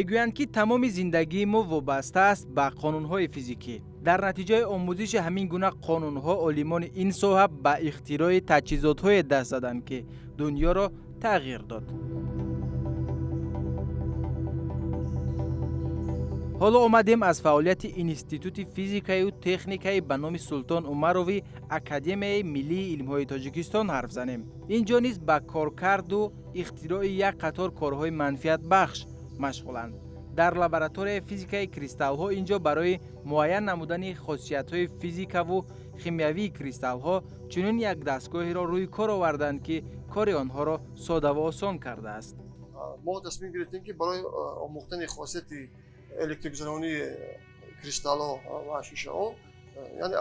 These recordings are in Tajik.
Мегӯянд, ки тамоми зиндагии мо вобаста аст ба қонунҳои физикӣ. Дар натиҷаи омӯзиши ҳамин гуна қонунҳо олимони ин соҳа ба ихтирои таҷҳизотҳое даст заданд, ки дунёро тағйир дод. Ҳоло омадем аз фаъолияти Институти физикаю техникаи ба номи Султон Умарови Академияи миллии илмҳои Тоҷикистон ҳарф занем. Ин ҷо низ ба коркарду ихтирои як қатор корҳои манфиатбахш машғуланд. Дар лабораторияи физикаи кристаллҳо ин ҷо барои муайян намудани хосиятҳои физикаву химиявии кристаллҳо чунин як дастгоҳеро рӯи кор оварданд, ки кори онҳоро содаву осон кардааст. Мо тасмим гирифтем, ки барои омӯхтани хосияти электрогузаронии кристаллҳо ва шишаҳо, яъне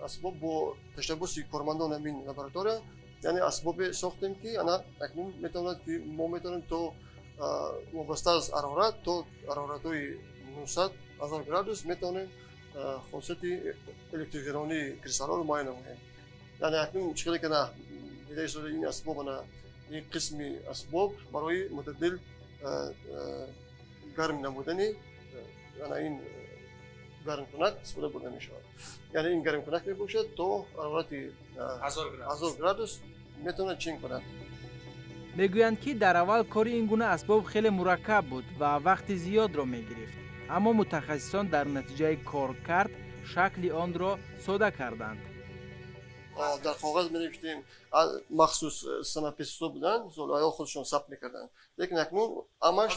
асбоб бо ташаббуси кормандони ҳамин лаборатория, яъне асбобе сохтем, ки ана акнун метавонад, ки мо метавонем то вобаста аз ҳарорат то ҳароратҳои 900 ҳазор градус метавонем хосияти электрогузаронии кристаллҳоро муайян намоем. Яъне акнун чӣ хеле ки дида истода, ин асбоб, ана ин қисми асбоб барои мутадил гарм намудани ана ин гармкунак истифода бурда мешавад. Яъне ин гармкунак мебошад, то ҳарорати 1000 градус метавонад чин кунад. Мегӯянд, ки дар аввал кори ин гуна асбоб хеле мураккаб буд ва вақти зиёдро мегирифт, аммо мутахассисон дар натиҷаи коркард шакли онро сода карданд. Дар коғаз менавиштем, махсус самописҳо буданд, ё худшон сабт мекарданд, лекин акнун ҳамаш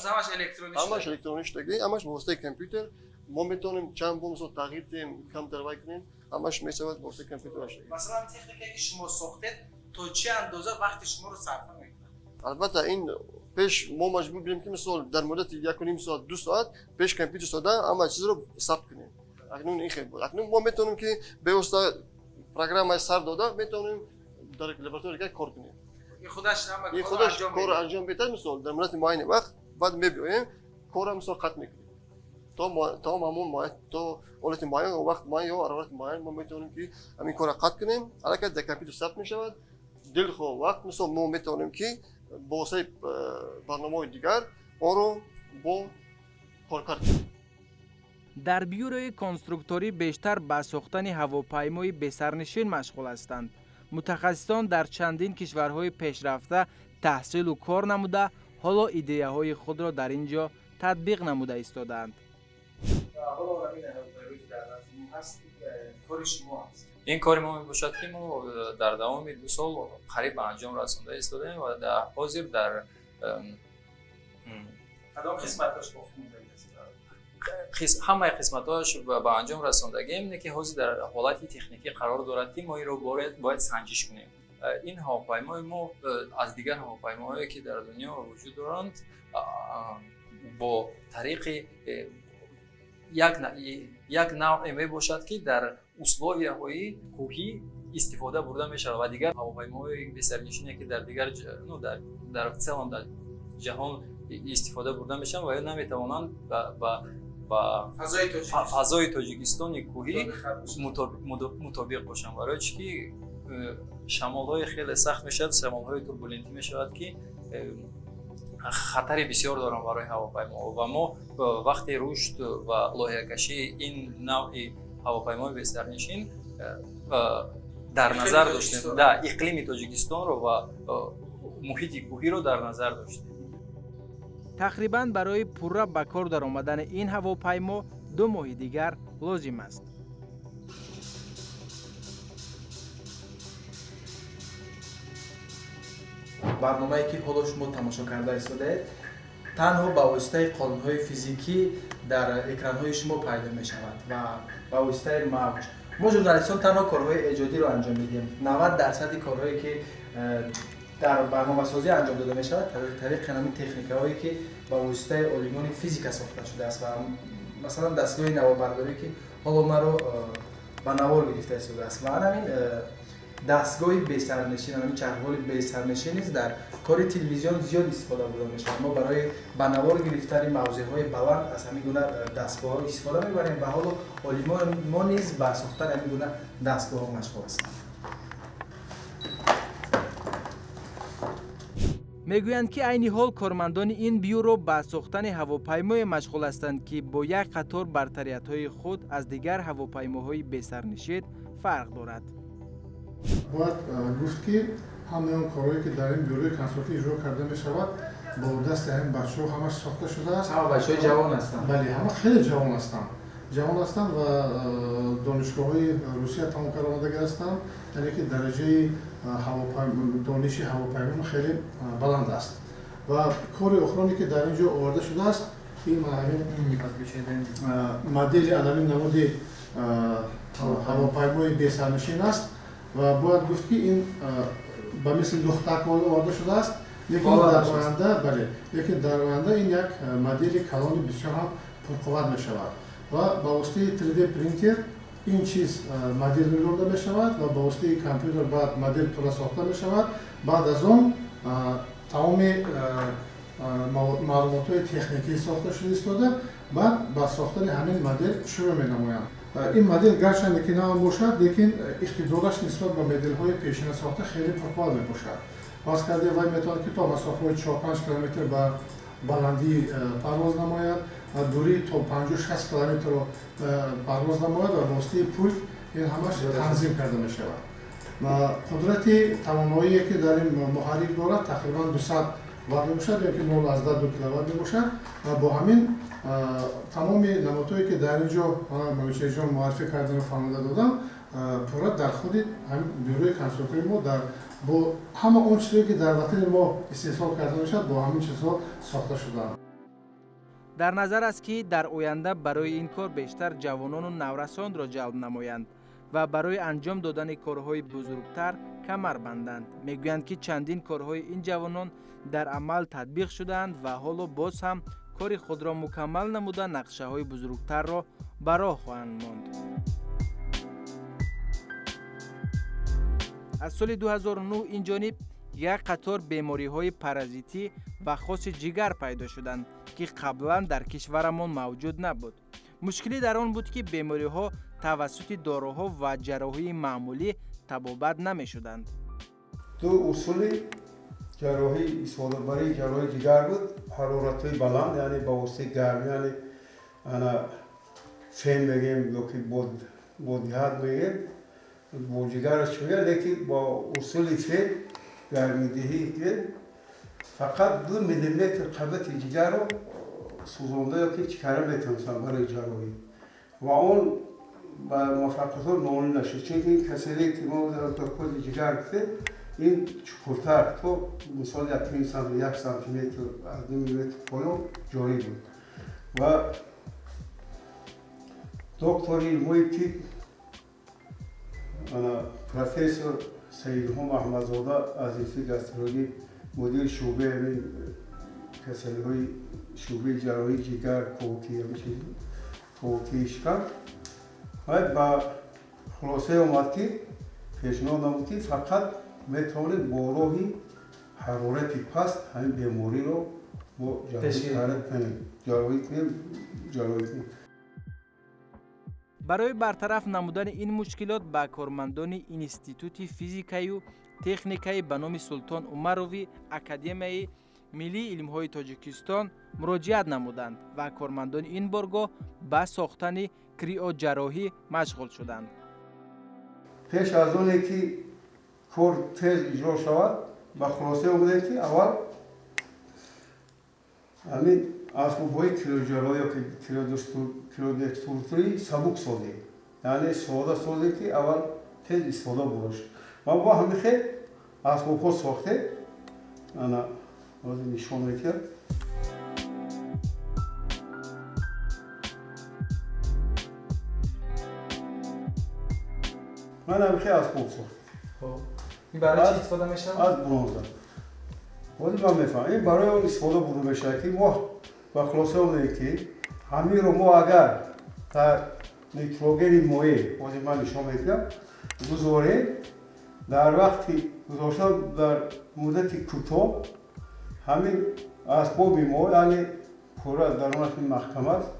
электронӣ шудагӣ, ҳамаш ба воситаи компютер. Мо метавонем чанд бор, мисол, тағйир диҳем, камтар вай кунем, ҳамаш мешавад ба воситаи компютер. Масалан, техникае ки шумо сохтед, то чӣ андоза вақти шуморо сарфа мекунад? Албатта, ин пеш мо маҷбур будем, ки, мисол, дар муддати 1,5 соат, 2 соат пеш компютер сода ҳама чизро сабт кунем. Акнун ин хел буд. Акнун мо метавонем, ки бевосита программаи сар дода метавонем дар лаборатория кор кунем. Ин худаш корро анҷом медиҳад, мисол, дар муддати муайяни вақт. Баъд мебиёем, корро, мисол, қатъ мекунем то ҳамон, то ҳолати муайян, вақт муайян ё ҳарорати муайян мо метавонем, ки ҳамин корро қатъ кунем. Аллакай дар компютер сабт мешавад. Дилхоҳ вақт, мисол, мо метавонем, ки бо воситаи барномаҳои дигар онро бо коркард кунем. Дар бюрои конструкторӣ бештар ба сохтани ҳавопаймои бесарнишин машғул ҳастанд. Мутахассисон дар чандин кишварҳои пешрафта таҳсилу кор намуда, ҳоло идеяҳои худро дар ин ҷо татбиқ намуда истодаанд. Ин кори мо мебошад, ки мо дар давоми 2 сол қариб ба анҷом расонда истодаем ва дар ҳозир дар Кадом қисматаш боқӣ? Ҳамаи қисматҳояш ба анҷом расондагием, не ки ҳозир дар ҳолати техникӣ қарор дорад, ки мо инро бояд санҷиш кунем. Ин ҳавопаймои мо аз дигар ҳавопаймоҳое, ки дар дунё вуҷуд доранд, бо тариқи як навъе мебошад, ки дар условияҳои кӯҳӣ истифода бурда мешавад ва дигар ҳавопаймоҳои бесарнишине, ки дар дигар, ну, дар целом дар ҷаҳон истифода бурда мешаванд ва ё наметавонанд ба фазои Тоҷикистони кӯҳӣ мутобиқ бошанд, барои чӣ ки шамолҳои хеле сахт мешавад, шамолҳои турбулентӣ мешавад, ки хатари бисёр доранд барои ҳавопаймоҳо. Ва мо вақти рушд ва лоиҳакашии ин навъи ҳавопаймои бесарнишин дар назар доштем да иқлими Тоҷикистонро ва муҳити кӯҳиро дар назар доштем. Тақрибан барои пурра ба кор даромадани ин ҳавопаймо 2 моҳи дигар лозим аст. Барномае, ки ҳоло шумо тамошо карда истодаед, танҳо ба воситаи қонунҳои физикӣ дар экранҳои шумо пайдо мешавад ва ба воситаи мавҷ. Мо, журналистон, танҳо корҳои эҷодиро анҷом медиҳем. 90 дарсади корҳое, ки дар барномасозӣ анҷом дода мешавад, тариқи ҳамин техникаҳое, ки ба воситаи олимони физика сохта шудааст ва масалан дастгоҳи наворбардорӣ, ки ҳоло маро ба навор гирифта истодааст, ва ҳамин дастгоҳи бесарнишин, ҳамин чархболи бесарнишин низ дар кори телевизион зиёд истифода бурда мешавад. Мо барои ба навор гирифтани мавзеъҳои баланд аз ҳамин гуна дастгоҳҳо истифода мебарем ва ҳоло олимони мо низ ба сохтани ҳамин гуна дастгоҳҳо машғул ҳастанд. Мегӯянд, ки айни ҳол кормандони ин бюро ба сохтани ҳавопаймое машғул ҳастанд, ки бо як қатор бартариятҳои худ аз дигар ҳавопаймоҳои бесарнишин фарқ дорад. Бояд гуфт, ки ҳамаи он корҳое, ки дар ин бюрои консултӣ иҷро карда мешавад, бо дасти ҳамин бачаҳо ҳамаш сохта шудааст. Ҳама бачаҳои ҷавон ҳастанд. Бале, ҳама хеле ҷавон ҳастанд. Ҷавон ҳастанд ва донишгоҳҳои Русия тамом карда омадагӣ ҳастанд, яъне ки дараҷаи дониши ҳавопаймон хеле баланд аст. Ва кори охироне, ки дар ин ҷо оварда шудааст, ин ҳамин модели анамин намуди ҳавопаймои бесарнишин аст. Ва бояд гуфт, ки ин ба мисли лухтак оварда шудааст, лекин дар оянда, бале, лекин дар оянда ин як модели калони бисёр ҳам пурқувват мешавад ва ба воситаи 3D принтер ин чиз модел гузорда мешавад ва ба воситаи компютер баъд модел пурра сохта мешавад. Баъд аз он тамоми маълумотҳои техникӣ сохта шуда истода, баъд ба сохтани ҳамин модел шурӯъ менамоянд. Ин модел гарчанде ки нав бошад, лекин иқтидораш нисбат ба моделҳои пешина сохта хеле пурқувват мебошад. Фарз карде, вай метавонад, ки то масофаҳои 4-5 километр ба баландӣ парвоз намояд ва дурии то 50-60 километрро парвоз намояд ва воситаи пулт ин ҳамаш танзим карда мешавад. Ва қудрати тавоноие, ки дар ин муҳаррик дорад, тақрибан 200 ватт мебошад ё ки 0,2 киловатт мебошад. Ва бо ҳамин тамоми намудҳое, ки дар ин ҷо Манучеҳрҷон муаррифӣ кардану фаҳмода додам, пурра дар худи ҳамин бюрои конструктории мо дар бо ҳама он чизое, ки дар ватани мо истеҳсол карда мешавад, бо ҳамин чизҳо сохта шудаанд. Дар назар аст, ки дар оянда барои ин кор бештар ҷавонону наврасонро ҷалб намоянд ва барои анҷом додани корҳои бузургтар камар банданд. Мегӯянд, ки чандин корҳои ин ҷавонон дар амал татбиқ шудаанд ва ҳоло боз ҳам кори худро мукаммал намуда, нақшаҳои бузургтарро ба роҳ хоҳанд монд. Аз соли 2009 ин ҷониб як қатор бемориҳои паразитӣ ва хоси ҷигар пайдо шуданд, ки қаблан дар кишварамон мавҷуд набуд. Мушкилӣ дар он буд, ки бемориҳо тавассути доруҳо ва ҷарроҳии маъмулӣ табобат намешуданд. Ду усули ҷарроҳӣ истифодабарии ҷарроҳии ҷигар буд: ҳароратҳои баланд, яъне ба воситаи гарм, яъне ана фен мегӯем ёки бодиҳат мегӯем, бо ҷигараш чӣ мегӯям, лекин бо усули фен гармидиҳӣ фақат 2 миллиметр қабати ҷигарро сӯзонда ёки чикара метавонистанд барои ҷарроҳӣ ва он ба муваффақиятҳо ноил нашуд, чунки ин касалие, ки мо дар туберкулози ҷигар гуфтем, ин чуқуртар, то мисол 1 сантиметр, аз 2 миллиметр поён ҷорӣ буд. Ва доктори илмҳои тиб, профессор Саидҳом Аҳмадзода аз институти гастрологӣ, мудири шӯъбаи ҳамин касалиҳои шӯъбаи ҷарроҳии ҷигар, ковокӣ, ковокии шикам, вай ба хулосае омад, ки пешниҳод намуд, ки фақат метавонем бо роҳи ҳарорати паст ҳамин бемориро мо ҷарроҳӣ кунем, ҷарроҳӣ кунем. Барои бартараф намудани ин мушкилот ба кормандони Институти физикаю техникаи ба номи Султон Умарови Академияи миллии илмҳои Тоҷикистон муроҷиат намуданд ва кормандони ин боргоҳ ба сохтани криоҷарроҳӣ машғул шуданд. Пеш аз оне ки кор тез иҷро шавад, ба хулосае омадем, ки аввал ҳамин асбобҳои криоҷарроҳӣ ёки криодеструктори сабук созем, яъне сода созем, ки аввал тез истифода бурда шуд. Ва бо ҳамин хел асбобҳо сохтем. Ана ҳозир нишон медиҳам. Ман ҳамин хел асбоб сохтем. Ин барои чӣ истифода мешавад? Аз бронза. Ҳозир ман мефаҳмам, ин барои он истифода бурда мешавад, ки мо ба хулоса омадем, ки ҳаминро мо агар дар нитрогени моеъ, ҳозир ман нишон медиҳам, гузорем, дар вақти гузоштан дар муддати кӯтоҳ ҳамин асбоби мо, яъне пурра дарунаш маҳкам аст,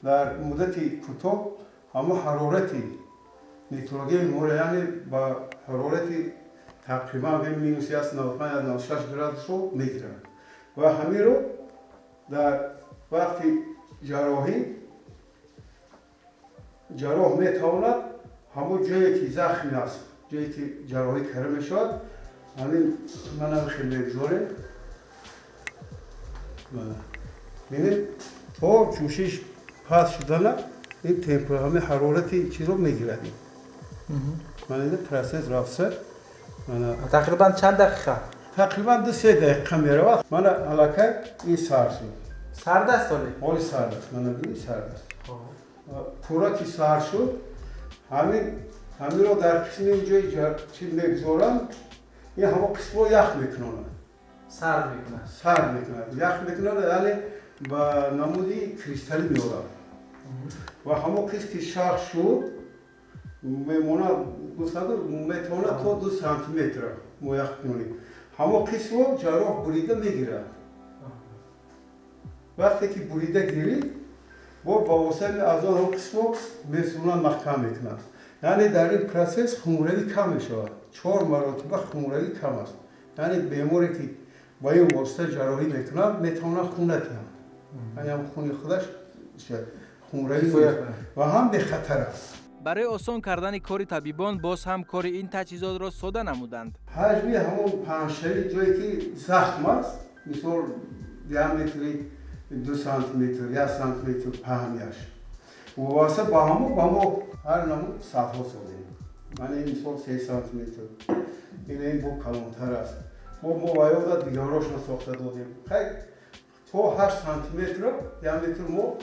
дар муддати кӯтоҳ ҳамон ҳарорати нитрогени моро, яъне ба ҳарорати Тақрибан минус 1,95, 1,96 градусро мегирад ва ҳаминро дар вақти ҷарроҳӣ ҷарроҳ метавонад ҳамон ҷое ки захм аст, ҷое ки ҷарроҳӣ карда мешавад, ҳамин манам хел мегузорем. Бинед, то ҷӯшиш паст шудана ин ҳамин ҳарорати чизро мегирад. Мана ин процесс рафта. Тақрибан чанд дақиқа? Тақрибан 2-3 дақиқа меравад. Мана аллакай ин сард шуд. Сард аст ҳоле? Ҳоли сард аст. Мана бини, сард аст. Пурра ки сард шуд, ҳаминро дар қисми ҷои чи мегузоранд, ин ҳамо қисмро ях мекунонад. Сард мекунад. Сард мекунад, ях мекунад, яъне ба намуди кристаллӣ меорад. Ва ҳамо қисм ки шах шуд, мемонад, гуфтаду, метавонад то 2 сантиметра мо ях кунонем. Ҳамо қисмро ҷарроҳ бурида мегирад. Вақте ки бурида гирифт, бо ба воситаи аз он ҳам қисмро месӯнад, маҳкам мекунад. Яъне дар ин процесс хунравӣ кам мешавад, чор маротиба хунравӣ кам аст. Яъне беморе ки ба ин восита ҷарроҳӣ мекунад, метавонад хун натиҳад, яъне ҳам хуни худаш хунравӣ ва ҳам бехатар аст. Барои осон кардани кори табибон боз ҳам кори ин таҷҳизотро сода намуданд. Ҳаҷми ҳамон паҳншавии ҷое ки захм аст, мисол, диаметри 2 сантиметр, 1 сантиметр паҳнияш вобаста ба ҳамо ба мо ҳар намуд сатҳҳо созем. Мана ин мисол 3 сантиметр, ин бо калонтар аст. Бо мо ваёда дигарошро сохта додем. Хай, то 8 сантиметр диаметр мо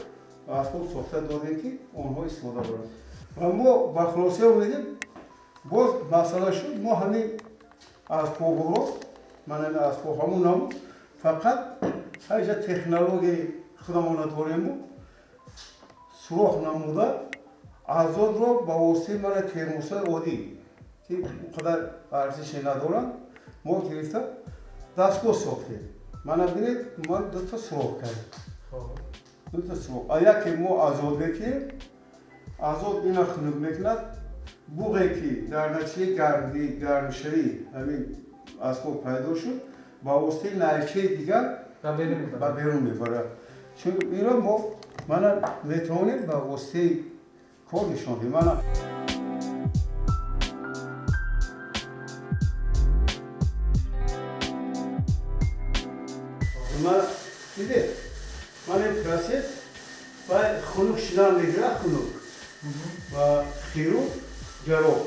асбоб сохта додем, ки онҳо истифода баранд. Ва мо ба хулоса омедем, боз масъала шуд, мо ҳамин асбобҳоро, ман ҳамин асбоб ҳамун намуд, фақат ҳайҷа технологияи худамона дорему, сурох намуда азотро ба воситаи мана термосҳои оддӣ, ки он қадар арзише надоранд, мо гирифта дастгоҳ сохтем. Мана бинед, ман дута сурох кардем, дута сурох. А яке мо азот мекунем, азот ина хунук мекунад. Буғе ки дар натиҷаи гармшавӣ ҳамин асбоб пайдо шуд, ба воситаи найчаи дигар ба берун мебарад. Чун инро мо мана метавонем ба воситаи кор нишон диҳем. Мана мана дидед, мана ин процесс ва хунук шудан мегирад, хунук ва хирург ҷарроҳ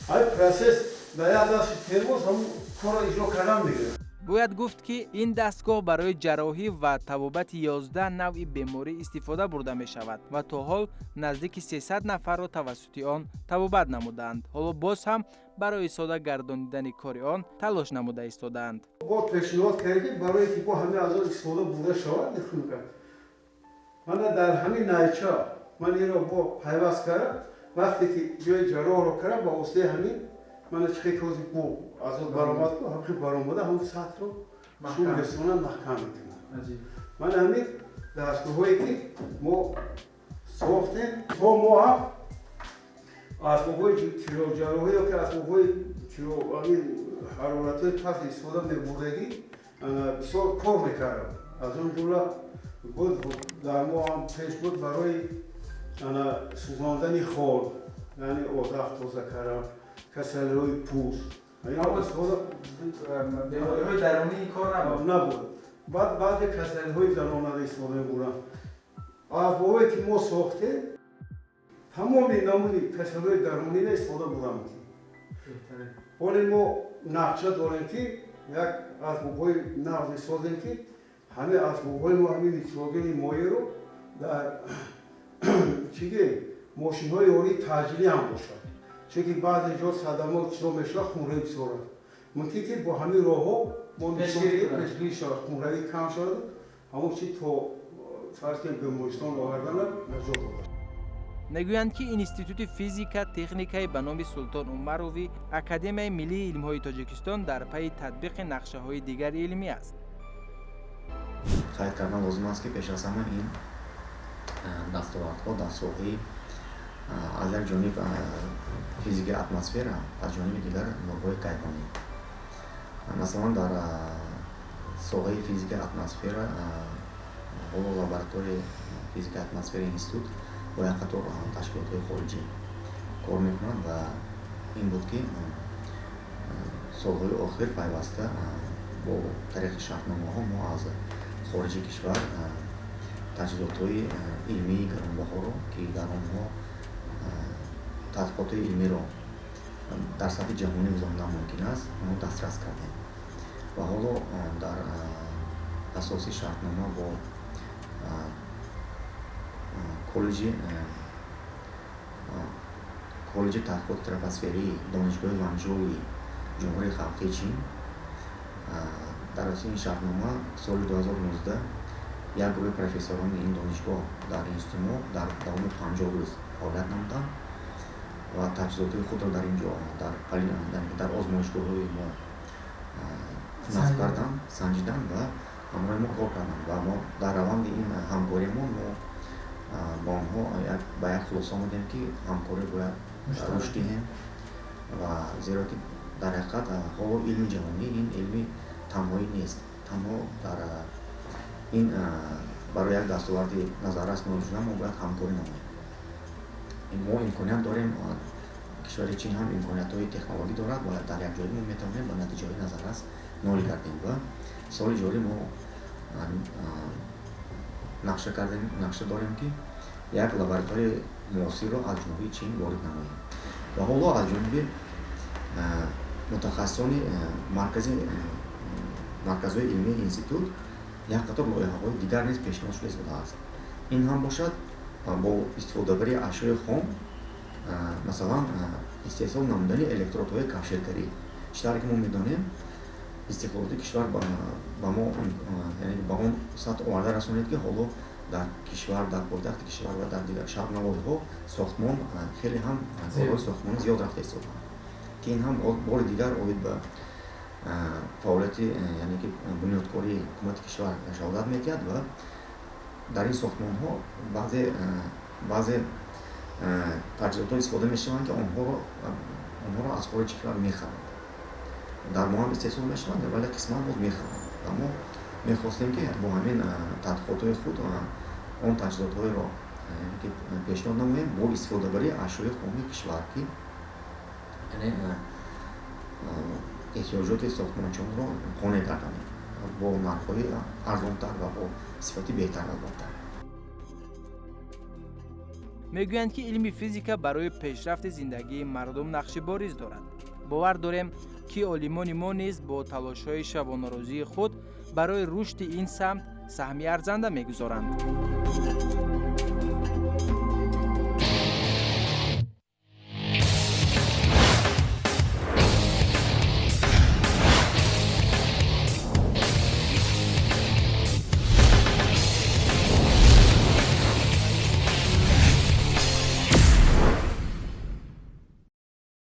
ҳамин процесс дар як дасти термос ҳамун корро иҷро кардан мегирад. Бояд гуфт, ки ин дастгоҳ барои ҷарроҳӣ ва табобати 11 навъи беморӣ истифода бурда мешавад ва то ҳол наздики 300 нафарро тавассути он табобат намудаанд. Ҳоло боз ҳам барои сода гардонидани кори он талош намуда истодаанд. Бо пешниҳод кардем, барое ки бо ҳамин азот истифода бурда шавад, хунука. Мана дар ҳамин найча ман инро бо пайваст кардам, вақте ки ҷои ҷарроҳро кардам, ба воситаи ҳамин мана чихе ки ҳозир буғ азот баромад ку, ҳамхи баромада ҳамн сатҳро шум ресона маҳкам мекунад. Мана ҳамин дастгоҳҳое ки мо сохтем, то мо ҳам асбобҳои ҷарроҳӣ ё ки асбобҳои ҳамин ҳароратҳои паст истифода мебурдагӣ бисёр кор мекардам. Аз он ҷумла буд, дар мо ҳам пеш буд, барои сӯзондани хол, яъне одах тоза кардан, касалиҳои пӯст. Бемориҳои дарунӣ кор набуд? Набуд. Баъд баъзе касалиҳои занонада истифода мебурданд. Асбобҳое ки мо сохтем, тамоми намуди касалиҳои даруниро истифода бурда мумкин. Ҳоле мо нақша дорем, ки як асбобҳои нағз месозем, ки ҳамин асбобҳои мо ҳамин нитрогени моеъро дар чиге мошинҳои ёрии таъҷилӣ ҳам бошад, чунки баъзе ҷо садамо чизо мешавад, хунравӣ бисёр аст. Мумкин ки бо ҳамин роҳҳо мо пешгирӣ шавад, хунравӣ кам шавад, ҳамон чи то фарз кунем бемористон овардана наҷот додад. Мегӯянд, ки Институти физика техникаи ба номи Султон Умарови Академияи миллии илмҳои Тоҷикистон дар пайи татбиқи нақшаҳои дигари илмӣ аст. Қайд кардан лозим аст, ки пеш аз ҳама ин дастовардҳо дар соҳаи Аз як ҷониб физикаи атмосфера, аз ҷониби дигар нурҳои кайҳонӣ. Масалан, дар соҳаи физикаи атмосфера ҳоло лабораторияи физикаи атмосфераи институт бо як қатор ташкилотҳои хориҷӣ кор мекунанд ва ин буд, ки солҳои охир пайваста бо тариқи шартномаҳо мо аз хориҷи кишвар таҷҳизотҳои илмии гаронбаҳоро, ки дар онҳо тадқиқотҳои илмиро дар сатҳи ҷаҳонӣ гузарондан мумкин аст, мо дастрас кардем. Ва ҳоло дар асоси шартнома бо коллеҷи таҳқиқоти тропосферии Донишгоҳи Ланчжоуи Ҷумҳурии Халқии Чин, дар асоси ин шартнома соли 2019 як гурӯҳи профессорони ин донишгоҳ дар институти мо дар давоми 50 рӯз фаъолият намуданд ва таҷҳизотҳои худро дар ин ҷо дар озмоишгоҳҳои мо насб карданд, санҷиданд ва ҳамроҳи мо кор карданд. Ва мо дар раванди ин ҳамкориамон мо бо онҳо ба як хулоса омадем, ки ҳамкорӣ бояд рушд диҳем ва зеро ки дар ҳақиқат ҳоло илми ҷаҳонӣ ин илми танҳоӣ нест. Танҳо дар ин барои як дастоварди назаррас ноил шудан мо бояд ҳамкорӣ намоем. Мо имконият дорем, кишвари Чин ҳам имкониятҳои технологӣ дорад ва дар якҷоягӣ мо метавонем ба натиҷаҳои назаррас ноил гардем. Ва соли ҷорӣ мо нақша кардем, нақша дорем, ки як лабораторияи муосирро аз Ҷумҳурии Чин ворид намоем. Ва ҳоло аз ҷониби мутахассисони марказҳои илмии институт як қатор лоиҳаҳои дигар низ пешниҳод шуда истодааст. Ин ҳам бошад бо истифодабарии ашёи хом, масалан, истеҳсол намудани электродҳои кавширгарӣ. Чӣ тавре ки мо медонем, истиқлолияти кишвар ба мо, яъне ба он сатҳ оварда расонид, ки ҳоло дар кишвар, дар пойтахти кишвар ва дар дигар шаҳрнавоҳиҳо сохтмон хеле ҳам, корҳои сохтмонӣ зиёд рафта истодаанд, ки ин ҳам бори дигар оид ба фаъолияти, яъне ки бунёдкории ҳукумати кишвар шаҳодат медиҳад. Ва дар ин сохтмонҳо баъзе таҷҳизотҳо истифода мешаванд, ки онҳоро аз хориҷи кишвар мехаранд. Дар мо ҳам истеҳсол мешаванд, вале қисман боз мехаранд. Ва мо мехостем, ки бо ҳамин тадқиқотҳои худ он таҷҳизотҳоеро ки пешниҳод намоем бо истифодабарии ашёи хоми кишвар, ки яъне эҳтиёҷоти сохтмончиёнро қонеъ гардонем бо нархҳои арзонтар ва бо сифати беҳтар албатта. Мегӯянд, ки илми физика барои пешрафти зиндагии мардум нақши бориз дорад. Бовар дорем, ки олимони мо низ бо талошҳои шабонарӯзии худ барои рушди ин самт саҳми арзанда мегузоранд.